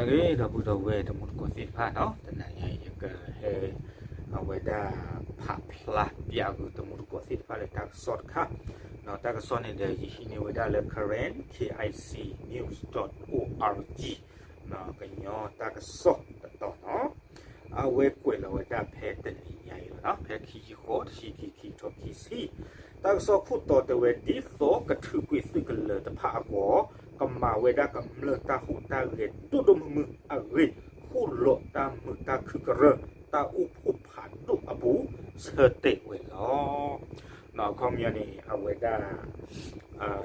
ဒီပုၢ်ဒီဝဲၢ်တံၤသကိးသ့ၣ်တဖၣ်နီၤ, တနံၤညါအံၤ ယကဟဲ အဝဲဒၣ်ဖးဖျါပျးကွံာ်တံၤသကိးသ့ၣ်တဖၣ်လၢတၢ်ကစီၣ်တခါ, တၢ်ကစီၣ်န့ၣ်ဒီး ယဟံးန့ၢ်ဝဲဒၣ်လၢ Karen K I C news dot O R G ကညီတၢ်ကစီၣ်တတီၤနီၤ, အဝဲကွဲးလီၤဝဲဒၣ်ဖဲတနံၤညါအံၤလီၤနီၤ, ဖဲခံဆံဃိး တဆံခံ ခံကထိခံဆံ တၢ်ကစီၣ်ခိၣ်တီတဲဝဲ ဒ်သိးကထုးကွံာ်သုးကလၢၤတဖၣ်အဂီၢ် ကမၤဝဲဒၣ်ကမျၢၢ်တၢ်ဟူးတၢ်ဂဲၤဒိၣ်ဒိၣ်မုၢ်မုၢ်အဂ့ၢ် ဃိၣ်လီၤတၢ်မုာ်တၢ်ခုၣ်ကရၢ တၢ်အိၣ်ဖှိၣ်ဖးဒိၣ်အပူၤ ဆၢတဲာ်ဝဲလီၤ. အခီပညီန့ၣ် အဝဲဒၣ်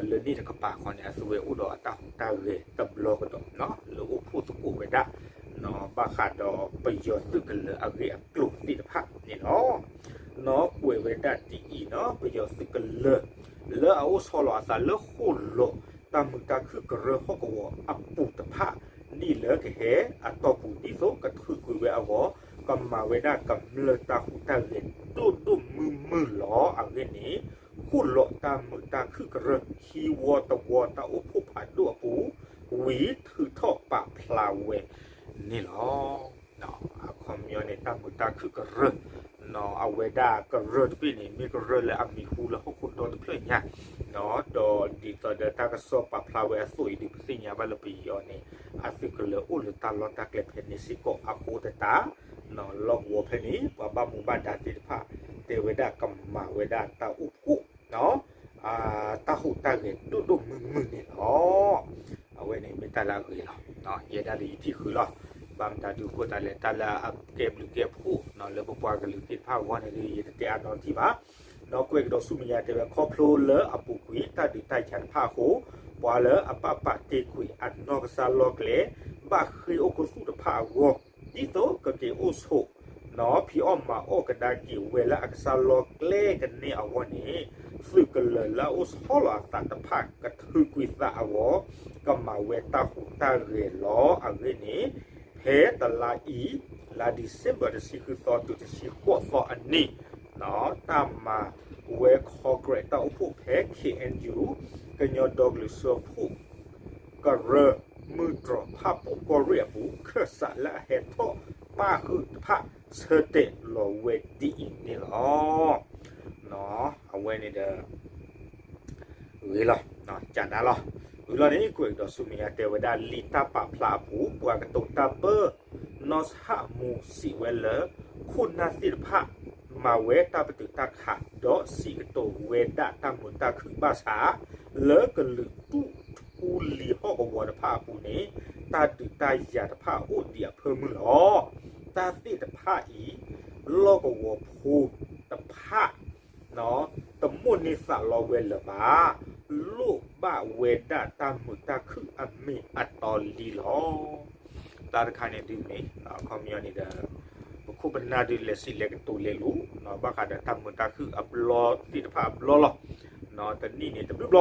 လၢန့ၣ်တကပၤဃီန့ၣ် အသုဝဲအိၣ်ဒီးအတၢ်ဟူးတၢ်ဂဲၤတဘျီကဒီး လၢအိၣ်ဖှိၣ်သကိးဝဲဒၣ် ဘၣ်ဃးဒီးပယီၤသုးကလၢၤအဂ့ၢ်အကျိၤသ့ၣ်တဖၣ်န့ၣ်လီၤ. နီၢ်ကွဲးဝဲဒၣ်ဒ်အံၤနီၤ, ပယီၤသုးကလၢၤ လၢအအိၣ်ဆီလီၤအသးလၢဃိၣ်လီၤတၢ်မုာ်တၢ်ခုၣ်ကရၢဟီၣ်ကဝီၤအပူၤတဖၣ် ဒ်လၢကဟဲအတီၢ်ပူၤ ဒ်သိးကထုးကွံာ်ဝဲအဂီၢ် ကမၤဝဲဒၣ်ကမျၢၢ်တၢ်ဟူးတၢ်ဂဲၤဒိၣ်ဒိၣ်မုၢ်မုၢ်လီၤ. အဂ့ၢ်န့ၣ် ဃိၣ်လီၤတၢ်မုာ်တၢ်ခုၣ်ကရၢ ခံဝီတဝီတၢ်အိၣ်ဖှိၣ်ဖးဒိၣ်အပူၤ ဝံၤထုးထီၣ်ပာ်ဖျါဝဲန့ၣ်လီၤ. အခီပညီန့ၣ် တၢ်မုာ်တၢ်ခုၣ်ကရၢ အဝဲဒၣ်ကရၢတဘ့ၣ်န့ၣ် မ့ၢ်ကရၢလၢအမံၤဟူလၢဟီၣ်ခိၣ်ဒီတဖျၢၣ်ညါ, ဒီးဒ်သိးဒီးတၢ်ကစီၣ်ပာ်ဖျါဝဲအသိးအံၤဒီး ပသ့ၣ်ညါဘၣ်လၢပယီၤန့ၣ် အသုးကလၢၤအိၣ်လၢတၢ်လီၢ်တၢ်ကျဲဖဲန့ၣ်စ့ၢ်ကီးအဃိသတး လီၢ်ကဝီၤဖဲန့ၣ် ပှၤဘၣ်မူဘၣ်ဒါသ့ၣ်တဖၣ် တဲဝဲဒၣ်ကမၤဝဲဒၣ်တၢ်အိၣ်ဖှိၣ် တၢ်ဟူးတၢ်ဂဲၤဒိၣ်ဒိၣ်မုၢ်မုၢ်န့ၣ်လီၤ. အဝဲန့ၣ်မ့ၢ်တၢ်လၢအဂ့ၤလီၤ. ယဲဒၣ်ဒီးယထံၣ်ဃုာ်လီၤ. ဘၣ်မတၤဒုးအဃိသတးလဲၣ် တၢ်လၢအကဲဘျုးကဲဖှိၣ် လၢပပှၤကလုာ်သ့ၣ်တဖၣ်အဂီၢ်န့ၣ်ဒီး ယတတဲအါနီတထံၣ်ဘၣ်. ဒီးကွဲးကဒီးဆူမဲာ်ညါတဲဝဲ ခီဖျိလၢအပူၤကွံာ်တၢ်ဒုးတၢ်ယၤတဖၣ်အဃိ ပှၤလၢအဘၣ်ပာ်တ့ၢ်ကွံာ်အနီၢ်ကစၢ်လီၢ်ကျဲ ဘၣ်ဃ့ၢ်အိၣ်ခူသူၣ်တဖၣ်အဂီၢ် ဒ်သိးကက့ၤအိၣ်ဆိး နီၢ်ဖံးအီၣ်မၤအီၣ်ကဒါက့ၤဝဲလၢအကစၢ်လီၢ်ကျဲကန့ၢ်အဂီၢ်န့ၣ် သုးကလၢၤလၢအအိၣ်ဆီလီၤအသးတဖၣ်ကထုးကွံာ်သးအဂီၢ် ကမၤဝဲတၢ်ဟူးတၢ်ဂဲၤလီၤ. အဂ့ၢ်န့ၣ် ဖဲတလါအံၤ လါ December တဆံဃုသီတုၤတဆံဃိးသီအနံၤ တၢ်မၤဝဲ Congress တၢ်အိၣ်ဖှိၣ်ဖဲ K N U ကညီဒီကလုာ်စၢဖှိၣ် ကရၢ မုၢ်တြီၤဖၣ်ပူၣ်ကီၢ်ရ့ၣ်အပူၤ ခၢၣ်စးလၢအဟဲထီၣ်ပၣ်ဃုာ်တဖၣ် ဆၢတဲာ်လီၤဝဲဒ်အံၤန့ၣ်လီၤ. အဝဲန့ၣ်ဒီး ဂ့ၤလီၤ ကနါလီၤ. ဝံၤလီၤန့ၣ် ကွဲးကဒီးဆူမဲာ်ညါတဲဝဲဒၣ် လံာ်တၢ်ပာ်ဖျါအပူၤ ပှၤကတိၤတၢ်ပၢၢ် နီၢ်ဆၣ်မူစံးဝဲလၢ ခိၣ်နၢ်သ့ၣ်တဖၣ် မၤဝဲတၢ်ပတုာ်တၢ်ခး ဒီးစံးကတိၤဝဲဒၣ်တၢ်မုာ်တၢ်ခုၣ်ဘၣ်ဆၣ် လၢကလုာ်ဒူၣ်ထူလံၤဟီၣ်ကဝီၤတဖၣ်အပူၤန့ၣ် တၢ်ဒုးတၢ်ယၤတဖၣ်အိၣ်ဒံးအဖၢမုၢ်လီၤ. တၢ်သ့ၣ်တဖၣ်အံၤ လီၢ်ကဝီၤဖိတဖၣ် တမိၣ်န့ၢ်သးလီဝဲလၢၤဘၣ်, လိၣ်ဘၣ်ဝဲဒၣ်တၢ်မုာ်တၢ်ခုၣ်အမ့ၢ်အတီလံလီၤ. တၢ်တခါန့ၣ်ဒုးမ့ၢ် အခီပညီန့ၣ်ဒီး ပခိၣ်ပနၢ်ဒုးလဲၤစံးလဲၤကတိၤလဲၤလူၤ ဘၣ်ဃးဒီးတၢ်မုာ်တၢ်ခုၣ်အဘျီသ့ၣ်တဖၣ်အဘျီလီၤ. တနံၣ်န့ၣ်တဘျုးဘျီ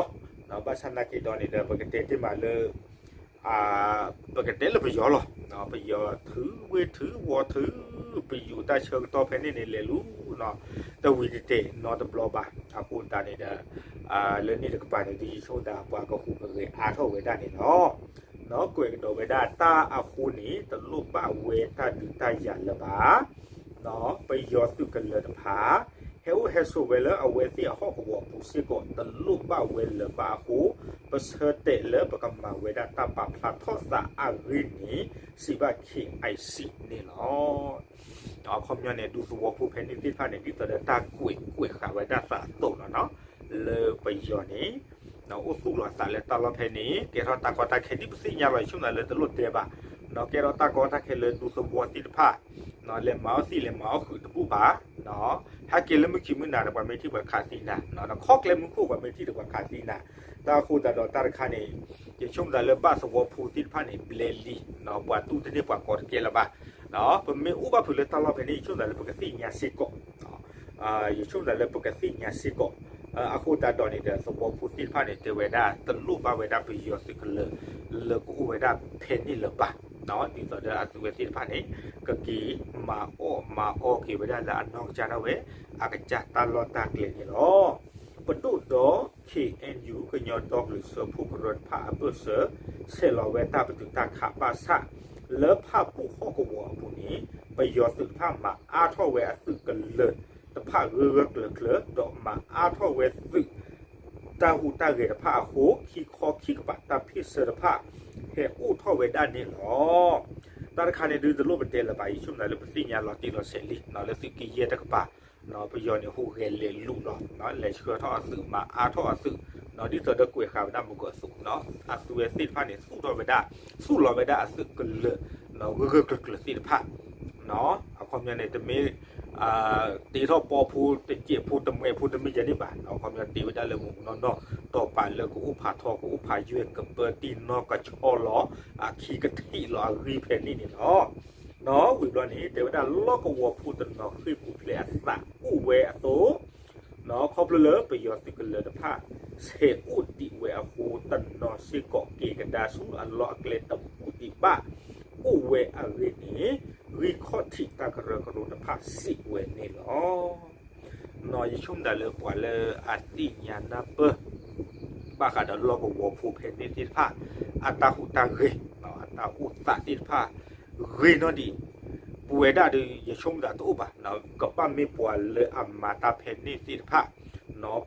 ဘၣ်ဆၣ်နာ်က့ဒီးန့ၣ်ဒီး ပကတဲတ့ၢ်မးလၢ ပကတဲလၢပယီၤလီၤ. ပယီၤထုးဝ့ၢ်ထုးဝီၤထုး ပယူၤတၢ်ဆၢကတီၢ်ဖဲန့ၣ်န့ၣ်လဲၤလူၤ တဝံၤတတဲာ်နီတဘျီဘၣ်. အဃိသတးန့ၣ်ဒီး လၢန့ၣ်တကပၤန့ၣ် ဒ်ယဆိကမိၣ်သး ပှၤကဟူးကဂဲၤအါထီၣ်ဝဲဒၣ်န့ၣ်လီၤ. ကွဲးကဒီးဝဲဒၣ်တၢ်အဃိန့ၣ် တလိၣ်ဘၣ်ဝဲတၢ်ဒုးတၢ်ယၤလၢၤဘၣ်. ပယီၤသုးကလၢၤတဖၣ် ဟဲအိၣ်ဟဲဆိးဝဲလၢအဝဲသ့ၣ်အဟီၣ်ကဝီၤအပူၤစ့ၢ်ကီး တလိၣ်ဘၣ်ဝဲလၢၤဘၣ်အဃိ ပဆၢတဲာ်လၢပကမၤဝဲဒၣ်တၢ်ပာ်ဖျါထီၣ်သးအဂ့ၢ်န့ၣ် စံးဘၣ် K I C န့ၣ်လီၤ. အခီပညီန့ၣ် ဒူသဝီဖိဖဲန့ၣ်သ့ၣ်တဖၣ်န့ၣ် ဒ်သိးဒီးတၢ်ကွဲးကွဲးဃာ်ဝဲဒၣ်သးအသိးလီၤနီၤ. လၢပယီၤန့ၣ် အိၣ်သူၣ်လီၤအသးလၢတၢ်လီၢ်ဖဲန့ၣ် ကဲထီၣ်တၢ်ကီတၢ်ခဲဒ်ပသ့ၣ်ညါလီၤ. ယဆိကမိၣ်သးလၢတလိၣ်တဲဘၣ် ကဲထီၣ်တၢ်ကီတၢ်ခဲလၢဒူသဝီသ့ၣ်တဖၣ် လဲၤမၤအီၣ်သ့ၣ်လဲၤမၤအီၣ်ဃုာ်တဘူၣ်ဘၣ် ဟဲက့ၤလၢမုၢ်ခံမုၢ်နၤဒီး ပှၤမ့ၢ်ထံၣ်ပှၤခးသံနၤ ခီကျဲမုၢ်ခိၣ်ပှၤမ့ၢ်ထံၣ်ဒီးပှၤခးသံနၤ. တၢ်အဃိသတးဒီးတၢ်တခါန့ၣ် ယဆိကမိၣ်သးလၢဘၣ်သဝီဖိသ့ၣ်တဖၣ်န့ၣ် ဘျဲလံ ပှၤတူၢ်တန့ၢ်ပှၤကီတကဲလၢၤဘၣ်. ပမ့ၢ်အိၣ်ဘၣ်ဖုးလၢတၢ်လီၢ်ဖဲန့ၣ် ယဆိကမိၣ်သးလၢပကသ့ၣ်ညါစ့ၢ်ကီး ယဆိကမိၣ်သးလၢပကသ့ၣ်ညါစ့ၢ်ကီး. အဃိသတးဒီးန့ၣ်ဒီး သဝီဖိသ့ၣ်တဖၣ်န့ၣ် တဲဝဲဒၣ် တလိၣ်ဘၣ်ဝဲဒၣ်ပယီၤသုးကလၢၤ လၢကအိၣ်ဝဲဒၣ်ဖဲန့ၣ်လၢၤဘၣ်. ဒ်သိးဒီးအသုဝဲသ့ၣ်တဖၣ်န့ၣ် ကက့ၤမၤအီၣ်မၤအီက့ၤဝဲဒၣ်လၢအနီၢ်ကစၢ်ဒၣ်ဝဲ အကစၢ်တၢ်လီၢ်တၢ်ကျဲန့ၣ်လီၤ. ပဒိၣ်ဒီး K N U ကညီဒီကလုာ်စၢဖှိၣ်ကရၢတဖၣ်အဘၢၣ်စၢၤ ဆဲးလီၤဝဲတၢ်ပတုာ်တၢ်ခးဘၣ်ဆၣ် လၢဖၣ်ပူၣ်ဟီၣ်ကဝီၤအပူၤန့ၣ် ပယီၤသုးတဖၣ်မၤအါထီၣ်ဝဲအသုးကလၢၤတဖၣ်ဂၢၢ်ဂၢၢ်ကျၢၤကျၢၤ ဒီးမၤအါထီၣ်ဝဲသုး တၢ်ဟူးတၢ်ဂဲၤတဖၣ်အဃိ ခံခီခံကပၤတၢ်ဖ့ၣ်ဆၢတဖၣ် ဟဲအိၣ်ထီၣ်ဝဲဒၣ်န့ၣ်လီၤ. တၢ်တခါန့ၣ်ဒုးတလိၣ်ပတဲလၢၤဘၣ် ယဆိကမိၣ်လၢပသ့ၣ်ညါလီၤတံၢ်လီၤဆဲးလံ လၢသုးကယဲၢ်တကပၤ ပယီၤန့ၣ်ဟူးဂဲၤလဲၤလူၤလီၤ လဲၤဆှၢထီၣ်အသုးမၤအါထီၣ်အသုး ဒ်သိးဒီးကွဲးဃာ်ဝဲဒၣ်မုၢ်ကီၢ်အသုး အသုးဝဲသ့ၣ်တဖၣ်န့ၣ် သူၣ်ထီၣ်ဝဲဒၣ် သူၣ်လီၤဝဲဒၣ်အသုးကလၢၤ ဂၢၢ်ဂၢၢ်ကျၢၤကျၢၤသ့ၣ်တဖၣ် အခီပညီန့ၣ် တမ့ၢ် တ့ထီၣ်ပီဖိတစဲးဖိတမှဲးဖိတမ့ၢ်ယဲန့ၣ်ဘၣ် အခီပညီတ့ဝဲဒၣ်လၢမူးမူးနီၢ်နီၢ် တီၢ်ပာ်လၢကအိၣ်ဖးထီ ကအိၣ်ဖးယွဲၢ် ကပၢတံၢ်နီၢ်ကဆီလီၤ အခံကထံၣ်လီၤအဂံၢ်ဖဲန့ၣ်န့ၣ်လီၤ. ဝံၤဘျီန့ၣ် တဲဝဲဒၣ်လီၢ်ကဝီၤဖိတနီၤဃ့ၢ်ပူၤဖျဲးအသးအိၣ်ဝဲအသိး ခီဖျိလၢပယီၤသုးကလၢၤတဖၣ် ဆဲးအိၣ်ဒံးဝဲအဃိ တနီၤစ့ၢ်ကီးက့ၤကဒါဆူအလီၢ်အကျဲတဘူၣ်ဒံးဘၣ် အိၣ်ဝဲအဂ့ၢ်န့ၣ် ဂံၢ်ခီၣ်ထံးတၢ်ကရၢကရိတဖၣ်စံးဝဲန့ၣ်လီၤ. ယဆိကမိၣ်တၢ်လၢပှၤလၢအသ့ၣ်ညါနၢ်ပၢၢ် ဘၣ်ဃးဒီးလီၢ်ကဝီၤဖိဖဲန့ၣ်သ့ၣ်တဖၣ် အတၢ်ဟူးတၢ်ဂဲၤ အတၢ်အိၣ်သးသ့ၣ်တဖၣ် ဂ့ၤနီၢ်ဒံး ပဝဲဒၣ်ဒီး ယဆိကမိၣ်တၢ်တအိၣ်ဘၣ် ကဘၣ်မ့ၢ်ပှၤလၢအမၤတၢ်ဖဲန့ၣ်သ့ၣ်တဖၣ်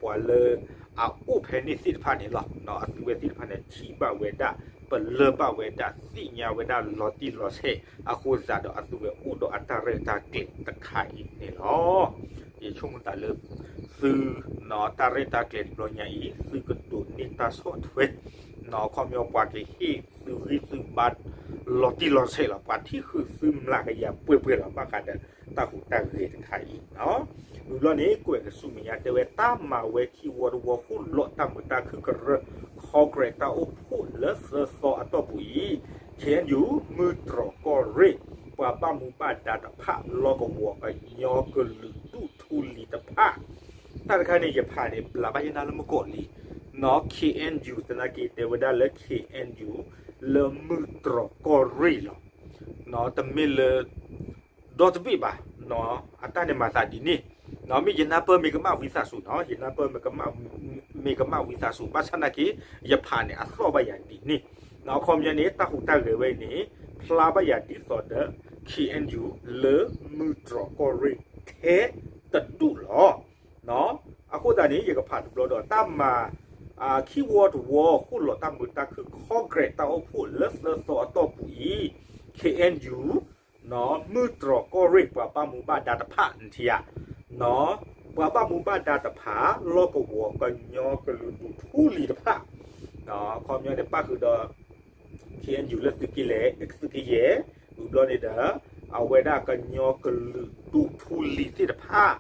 ပှၤလၢအအိၣ်ဖဲန့ၣ်သ့ၣ်တဖၣ်န့ၣ်လီၤ. အသုဝဲသ့ၣ်တဖၣ်န့ၣ် ထံၣ်ဘၣ်ဝဲဒၣ် ပလၢၢ်ဘၣ်ဝဲဒၣ် သ့ၣ်ညါဝဲဒၣ်လီၤတံၢ်လီၤဆဲး အဃိသတးဒီးအသုဝဲအိၣ်ဒီးအတၢ်ရဲၣ်တၢ်ကျဲၤတခါအံၤန့ၣ်လီၤ. ယဆိကမိၣ်တၢ်လၢ သု တၢ်ရဲၣ်တၢ်ကျဲၤတဘျီညါအံၤ သုကဒိးန့ၢ်တၢ်ဆီၣ်ထွဲ အခီပညီပှၤကဟ့ၣ်သုဂံၢ်သုဘါ လီၤတံၢ်လီၤဆဲးလီၤ ပှၤထံၣ်ဃုာ်သုမျးကယၤပှဲၤပှဲၤလီၤ ဘၣ်ဃးဒီးတၢ်ဟူးတၢ်ဂဲၤတခါအံၤ ဝံၤဘျီန့ၣ် ကွဲးကဆူမဲာ်ညါတဲဝဲ တၢ်မၤဝဲခံဝီတဝီဃိၣ်လီၤတၢ်မုာ်တၢ်ခုၣ်ကရၢ Congress တၢ်အိၣ်ဖှိၣ်လၢသၢသီအတီၢ်ပူၤအံၤ ခ့ၣ်အဲၣ်ယူၣ် မုၢ်တြီၤကီၢ်ရ့ၣ် ပှၤဘၣ်မူဘၣ်ဒါတဖၣ် လီၢ်ကဝီၤကညီကလုာ်ဒူၣ်ထူလံၤတဖၣ် တၢ်တခါန့ၣ် ယဖးန့ၣ် ဘျးဘၣ်ယဲၢ်နၢ်လၢမုၢ်ကီၢ်လံ ခ့ၣ်အဲၣ်ယူၣ် သနာ်က့တဲဝဲဒၣ်လၢ ခ့ၣ်အဲၣ်ယူၣ် လၢမုၢ်တြီၤကီၢ်ရ့ၣ်လီၤ. တမ့ၢ်လၢ ဒီတဘ့ၣ်ဘၣ် အတၢ်န့ၣ်မၤသးဒ်န့ၣ် မ့ၢ်ယနၢ်ပၢၢ်မ့ၢ်ကမၣ်ဝံသးစူၤနီၤ ယနၢ်ပၢၢ်မ့ၢ်ကမၣ်ဝံသးစူၤ ဘၣ်ဆၣ်နာ်က့ ယဖးန့ၣ် အသီၣ်ဘၣ်ယၤဒ်န့ၣ် အခီပညီန့ၣ် တၢ်ဟူးတၢ်ဂဲၤဝဲအံၤန့ၣ် ဖျါဘၣ်ယၤဒ်သိးဒီး ခ့ၣ်အဲၣ်ယူၣ် လၢမုၢ်တြီၤကီၢ်ရ့ၣ်ထဲတဒူၣ်လီၤ. အဃိသတးန့ၣ် ယကဖးတဘျီဒီး တၢ်မၤ ခံဝီတဝီဃိၣ်လီၤတၢ်မုာ်တၢ်ခုၣ် Congress တၢ်အိၣ်ဖှိၣ်လၢသၢသီအတီၢ်ပူၤအံၤ ခ့ၣ်အဲၣ်ယူၣ် မုၢ်တြီၤကီၢ်ရ့ၣ် ပှၤဘၣ်မူဘၣ်ဒါတဖၣ် နထံၣ်ဧါ ပှၤဘၣ်မူဘၣ်ဒါတဖၣ် လီၢ်ကဝီၤကညီကလုာ်ဒူၣ်ထူလံၤတဖၣ် အခီပညီန့ၣ် ပၣ်ဃုာ်ဒီး ခ့ၣ်အဲၣ်ယူၣ် လၢသုးက့လဲၣ် သုးကယဲၢ် ဝံၤဘျီန့ၣ်ဒီး အဝဲဒၣ်ကညီကလုာ်ဒူၣ်ထူလံၤသ့ၣ်တဖၣ်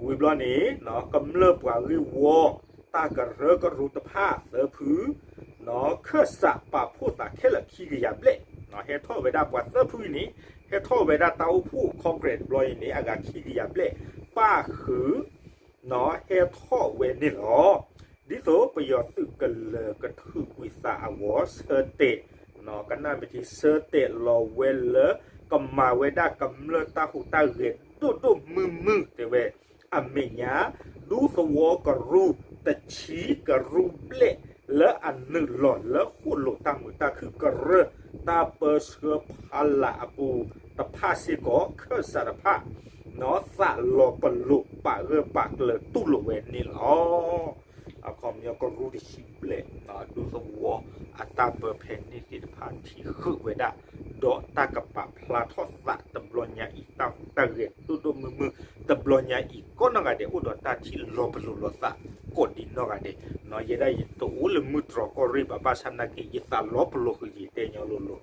ဝံၤဘျီန့ၣ် ကမျၢၢ်ပှၤဂ့ၢ်ဝီ တၢ်ကရၢကရိတဖၣ်သၢဖု ခၢၣ်စးပာ်ဖှိၣ်သးခဲလၢာ်ခံကယၤဘျဲၣ် ဟဲထီၣ်ဝဲဒၣ်ပှၤသၢဖုအံၤန့ၣ် ဟဲထီၣ်ဝဲဒၣ်တၢ်အိၣ်ဖှိၣ် Congress တဘျီအံၤန့ၣ် အဂၤခံကယၤဘျဲၣ် ပၣ်ဃုာ် ဟဲထီၣ်ဝဲန့ၣ်လီၤ. ဒ်သိးပယီၤသုးကလၢၤကထုးကွံာ်သးအဂီၢ် ဆၢတဲာ် ကနၣ်မ့ၢ်ထံဆၢတဲာ်လီၤဝဲလၢ ကမၤဝဲဒၣ်ကမျၢၢ်တၢ်ဟူးတၢ်ဂဲၤဒိၣ်ဒိၣ်မုၢ်မုၢ်တဲဝဲ အမဲာ်ညါ ဒူသဝီကရူၢ် တဆံကရူၢ်ဘျဲၣ် လၢအနုာ်လီၤလၢဃိၣ်လိာ်တၢ်မုာ်တၢ်ခုၣ်ကရၢ တၢ်ပၢဆှၢဖီလာ်အပူၤတဖၣ်စ့ၢ်ကီး ခၢၣ်စးတဖၣ် သးလီၤပလိာ်ပာ်ဂၢၢ်ပာ်ကျၢၤတူၢ်လိာ်ဝဲန့ၣ်လီၤ. အခီပညီကရူၢ်တဆံဘျဲၣ် ဒူသဝီအတၢ်ပၢဖဲန့ၣ်သ့ၣ်တဖၣ်ထံၣ်ဃုာ်ဝဲဒၣ် ဒီးတၢ်ကပာ်ဖျါထီၣ်သးတဘျီညါအံၤ တၢ်ဟူးတၢ်ဂဲၤဒိၣ်ဒိၣ်မုၢ်မုၢ် တဘျီညါအံၤ ကိးနီၢ်ဂၤဒဲး အိၣ်ဒီးတၢ်ထံၣ်လီၤပလိာ်လိာ်သး ကိးဒံနီၢ်ဂၤဒဲး ယဲဒၣ်ယတအိၣ်လၢမုၢ်တြီၤကီၢ်ရ့ၣ်ဘၣ် ဘၣ်ဆၣ်နာ်က့ ယသးလီၤပလိာ်ဃုာ်ယတဲညီလိၤလိၤ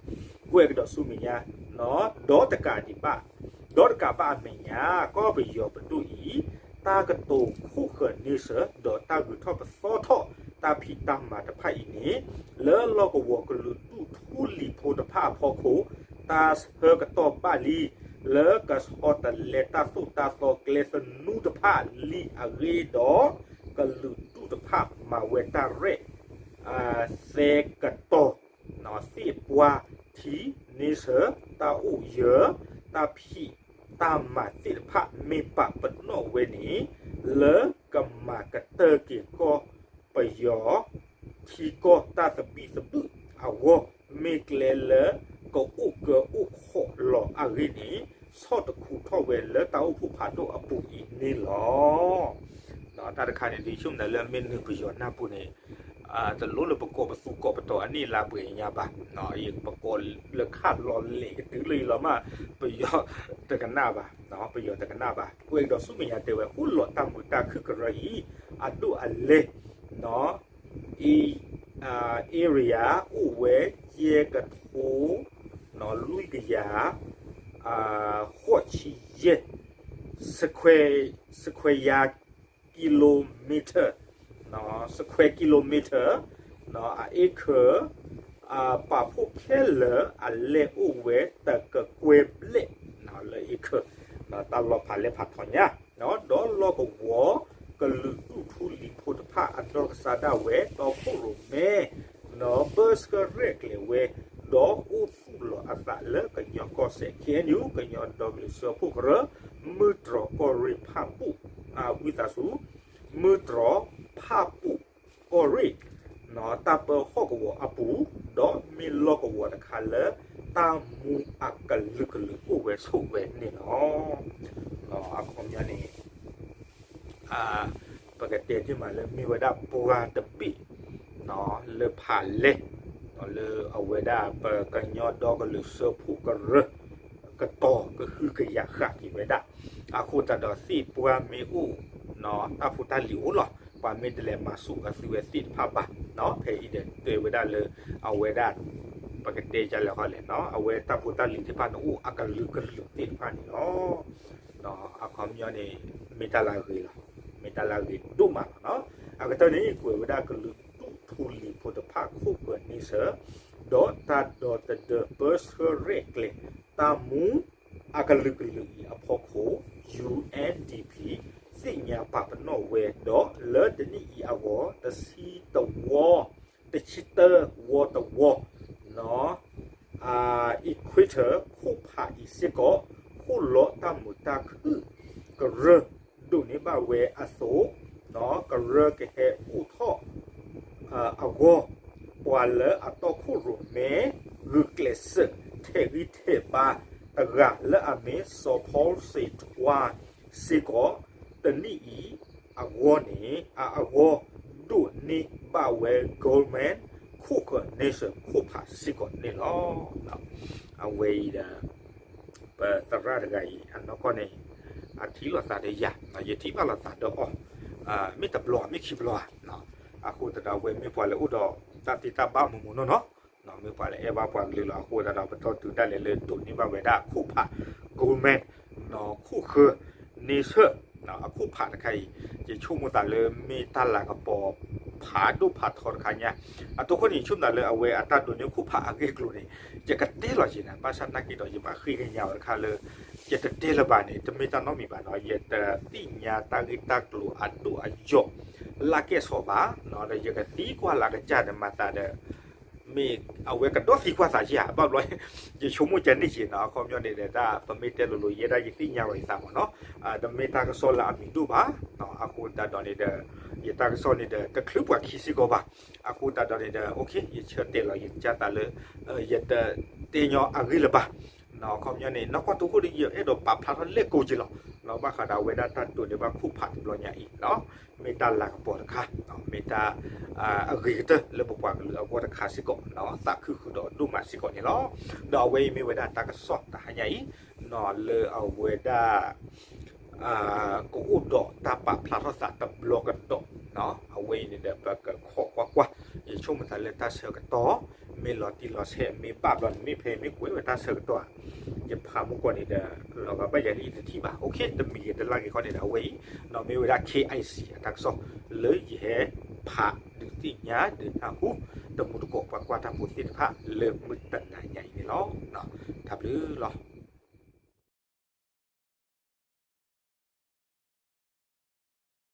ကွဲးကဒီးဆူမဲာ်ညါ ဒီးတကးဒံးဘၣ် ဒီးတကးဘၣ်အမဲာ်ညါ ကီၢ်ပယီၤပဒိၣ်အံၤ တၢ်ကတိၤခိၣ်ဃၢၤန့ဆၢၣ် ဒီးတၢ်ဂုၤထီၣ်ပသီထီၣ်တၢ်ဖံးတၢ်မၤတဖၣ်အံၤန့ၣ် လၢလီၢ်ကဝီၤကလုာ်ဒူၣ်ထူလံၤဖိတဖၣ်အဖီခိၣ် တၢ်ဆၢကတီၢ်ဘၣ်လံ လၢကဆီတလဲတၢ်သိၣ်တၢ်သီကျဲသနူတဖၣ်လံအဂ့ၢ်ဒီး ကလုာ်ဒူၣ်တဖၣ်မၤဝဲတၢ်ရဲၣ် သဲကတီၤ သ့ၣ်ပှၢ်ထံန့ဆၢၣ် တၢ်အိၣ်ယၢၤ တၢ်ဖံးတၢ်မၤသ့ၣ်တဖၣ် မ့ၢ်ပာ်ပနီၣ်ဝဲန့ၣ် လၢကမၤကတၢၢ်က့ၤကီၢ်ပယီၤ ထံကီၢ်တၢ်သဘံၣ်သဘုၣ်အဂီၢ် မ့ၢ်ကျဲလၢ ကအိၣ်ကၢအိၣ် လၢတၢ်အိၣ်ဖှိၣ်ဖးဒိၣ်အပူၤအံၤန့ၣ်လီၤ. တၢ်တခါန့ၣ် ဒ်ဆိကမိၣ်လၢအမ့ၢ်နုာ်ပယီၤနၢ်ပူၤန့ၣ် တလိၣ်လၢပကိးပသူကိးပတီၤအန့ၢ်လါပှဲၤညါဘၣ်. ပကိးလၢခးလီၤလဲာ်ကတုၤလၢအံၤလီၤမး ပယီၤတကနၣ်ဘၣ်, ပယီၤတကနၣ်ဘၣ်. အဃိဒီးဆူမဲာ်ညါတဲဝဲ အိၣ်လီၤတၢ်မုာ်တၢ်ခုၣ်ကရၢအံၤ အဒိၣ်အလဲၢ် area အိၣ်ဝဲ ယဲၢ်ကထိ လွံၢ်ကယၤ ဃိးဆံယဲၢ် square ယၤ kilometer, square kilometer, အ acre ပာ်ဖှိၣ်ခဲလၢာ်အလဲၢ်အိၣ်ဝဲတကကွဲၢ်ဘျဲၣ် လၢ acre, တၢ်လီၢ်ဖးလဲၢ်ဖးထီညါ, ဒီးလီၢ်ကဝီၤကလုာ်ဒူၣ်ထူလံၤဖိတဖၣ်အနီၢ်ကစၢ်ဒၣ်ဝဲ တီခိၣ်ရိၣ်မဲ ဒီးပၢဆှၢရဲၣ်ကျဲၤဝဲ ဒီးအိၣ်သူၣ်လီၤအသးလၢကညီကီၢ်စဲၣ် ခ့ၣ်အဲၣ်ယူၣ် ကညီဒီကလုာ်စၢဖှိၣ်ကရၢ မုၢ်တြီၤကီၢ်ရ့ၣ်ဖၣ်ပူၣ် ဝံသးစူၤ မုၢ်တြီၤဖၣ်ပူၣ်ကီၢ်ရ့ၣ် တၢ်ပၢဟီၣ်ကဝီၤအပူၤ, ဒီးမ့ၢ်လီၢ်ကဝီၤတခါလၢ တၢ်မူအကလုာ်ကလုာ်အိၣ်ဝဲဆိးဝဲန့ၣ်လီၤ. အခီပညီန့ၣ် ပကတဲတ့ၢ်မးလၢမ့ၢ်ဝဲဒၣ်ပှၤတဘ့ၣ် လၢဖးလဲၢ် လၢအဝဲဒၣ်ပကညီဒီကလုာ်စၢဖှိၣ်ကရၢ ကတီၤကဟုကယာ်ဃာ်က့ၤဝဲဒၣ်, အဃိသတးဒီးသ့ၣ်ပှၢ်မ့ၢ်အိၣ် တၢ်ဖိတၢ်လံၤအိၣ်လီၤ, ပှၤမ့ၢ်တလဲၤမၤဆူၣ်အသုဝဲသ့ၣ်တဖၣ်ဘၣ်, ဖဲအံၤဒီးတဲဝဲဒၣ်လၢ အဝဲဒၣ် ပကတဲဒ်လဲၣ်ဃီလဲၣ်, အဝဲတၢ်ဖိတၢ်လံၤသ့ၣ်တဖၣ်န့ၣ်အိၣ်အကလုာ်ကလုာ်သ့ၣ်တဖၣ်န့ၣ်လီၤ. အခီပညီန့ၣ် မ့ၢ်တၢ်လၢအဂ့ၤလီၤ, မ့ၢ်တၢ်လၢအဂ့ၤဒိၣ်မးလီၤ. အကတၢၢ်န့ၣ် ကွဲးဝဲဒၣ်ကလုာ်ဒူၣ်ထူလံၤဖိတဖၣ်ခိၣ်ဃၢၤန့ဆၢၣ် ဒီးတၢ်ဒီသဒၢပၢဆှၢရဲၣ်ကျဲၤ တၢ်မူအကလုာ်ကလုာ်အံၤအဖီခိၣ် ယူၣ်အဲၣ်ဒီပံၤ သ့ၣ်ညါပာ်ပနီၣ်ဝဲဒီးလၢတနံၣ်အံၤအဂီၢ် တဆံတဝီ တဆံတၢဝီတဝီ Equator ခိၣ်ဖးအံၤစ့ၢ်ကီး ခိၣ်လီၤတၢ်မုာ်တၢ်ခုၣ်ကရၢ ဒိးန့ၢ်ဘၣ်ဝဲအသိး ကရၢကဟဲအိၣ်ထီၣ်အဂီၢ် ပှၤလၢအတီခိၣ်ရိၣ်မဲ ဂုာ်ကျဲးစၢးထဲးဂံၢ်ထဲးဘါတဂၤလၢအမ့ၢ် စီၤဖီစ့းထွါ စ့ၢ်ကီး တနံၣ်အံၤအဂီၢ်န့ၣ် အအဂီၢ် ဒိးန့ၢ်ဘၣ်ဝဲ Goldman ခိၣ်ဃၢၤန့ဆၢၣ် ခိၣ်ဖးစ့ၢ်ကီးန့ၣ်လီၤ. အဝဲအံၤဒီး ပသရၣ်တဂၤအံၤ အနီၢ်ကီၢ်န့ၣ် အထံၣ်လိာ်သးဒီးယၤ, ယထံၣ်ဘၣ်လိာ်သးဒီးအီၤ မ့ၢ်တဘျီ မ့ၢ်ခံဘျီဧါ. အဃိသတးဒီး အဝဲမ့ၢ်ပှၤလၢအိၣ်ဒီးတၢ်သ့တၢ်ဘၣ်မုာ်မုာ်နီၢ်နီၢ်, မ့ၢ်ပှၤလၢအဲၣ်ဘၣ်ပှၤကလုာ်လီၤ. အဃိသတးဒီး ပတီၢ်တုၤဒၣ်လဲာ်လၢဒိးန့ၢ်ဘၣ်ဝဲဒၣ်ခိၣ်ဖး Goldman ခိၣ်ဃၢၤန့ဆၢၣ် အခိၣ်ဖးတခါအံၤ ယဆိကမိၣ်သးလၢမ့ၢ်တၢ်လၤကပီၤဖးဒိၣ်ဖးထီတခါညါ, အတိခိၣ်န့ၣ် ယဆိကမိၣ်သးလၢအဝဲအတၢ်ဒိးန့ၢ်ခိၣ်ဖးအဂ့ၢ်အကျိၤန့ၣ် ယကတဲလီၤက့ၤနၤ, ဘၣ်ဆၣ်နာ်က့ဒီး ယဘၣ်ဃ့ကညးအီၤတခါလၢ ယတတဲလၢၤဘၣ်န့ၣ် တမ့ၢ်တၢ်နီတမံၤဘၣ်နီၤ, ယတသ့ၣ်ညါတၢ်ဂ့ၢ်တၢ်ကျိၤအဒိၣ်အယိာ် လၢကဲၣ်ဆိးဘၣ်, ဒီးယကသံကွၢ်လၢကစၢ်န့ၣ်မၤသးဒီး မ့ၢ်အဝဲကဒီးသံကွၢ်သးယၤ ဘၣ်ဘျီ ယဆိကမိၣ်ကန့ၢ်က့ၤနီၤ, အခီပညီန့ၣ်ဒီး တၢ်ပမ့ၢ်တဲလိၤလိၤ ယဲဒၣ်ယသ့ၣ်ညါလီၤယသးမ့ၢ်နီၤ, တမ့ၢ်တၢ်ကစီၣ်လၢအမံၤဒိၣ်ဘၣ်, အဃိသတးဒီးန့ၣ်ဒီး ယတၢ်ကစီၣ်န့ၣ်ဒီး တချုးပှၤခံစ့ၢ်ကီးဘၣ်, အဃိသတးဒီးန့ၣ်ဒီး ယဆၢတဲာ်လီၤယကစၢ်သးလၢ ယတတဲညီအဂ့ၢ်လၢၤဘၣ်, အခီပညီန့ၣ် နီၢ်ကီၢ်တိခိၣ်ဒီး ယအဲၣ်ဒိးပာ်ဖျါထီၣ်လဲၣ်ကိးက့ၤလီၤ, ဘၣ်ဃးဒီးအဝဲဒၣ်တၢ်ဒိးန့ၢ်ဘၣ်ခိၣ်ဖးတဘျီညါအံၤ မ့ၢ်တၢ်လၤကပီၤတခါ, မ့ၢ်တၢ်အဂ့ၤကတၢၢ်လၢပပှၤကလုာ်အဂီၢ်တခါစ့ၢ်ကီး, သးခုဃုာ်ဒီးဒိၣ်မးစ့ၢ်ကီးန့ၣ်လီၤ. ဒီးအဝဲအံၤမ့ၢ်ဝဲဒၣ်တၢ်ကစီၣ်တဟါညါအံၤ, လၢအဝဲဒၣ် ကအိၣ်ဒီးတၢ်ပာ်ဖျါထီၣ်သးတဘျီကဒီး, အဝဲအံၤန့ၣ်ဒီး ပကခိးကွၢ်ကွၢ်, ယဆိကမိၣ်သးလၢတၢ်ဆၢကတီၢ် မ့ၢ်လီၤတံၢ်လီၤဆဲး မ့ၢ်ဘၣ်ဘျီန့ၣ် မ့ၢ်ဖဲမ့ၢ်ကွဲးဝဲတၢ်ဆၢကတီၢ်ဧါ, ယဖးမုၢ်ကီၢ်န့ၣ်ဒီး လီၤဂာ်ဘၣ်ယၤဒ်ယတထံၣ်ဘၣ်, အိၣ်ခ့ တမံၤဂ့ၤတလၢ်ဂ့ၤခီန့ၣ်ဒီး အဝဲအံၤ မ့ၢ်ဝဲဒၣ် ခ့ၣ်အံၣ်စံၣ် အတၢ်ကစီၣ် လၢယဟဲဖးဒုးသ့ၣ်ညါဒုးနၢ်ဟူ တမူတကိးပှၤကွၢ်တၢ်ဖိသ့ၣ်တဖၣ်လၢမုၢ်တနၤညါအံၤန့ၣ်လီၤ. တၢ်ဘျုးလီၤ.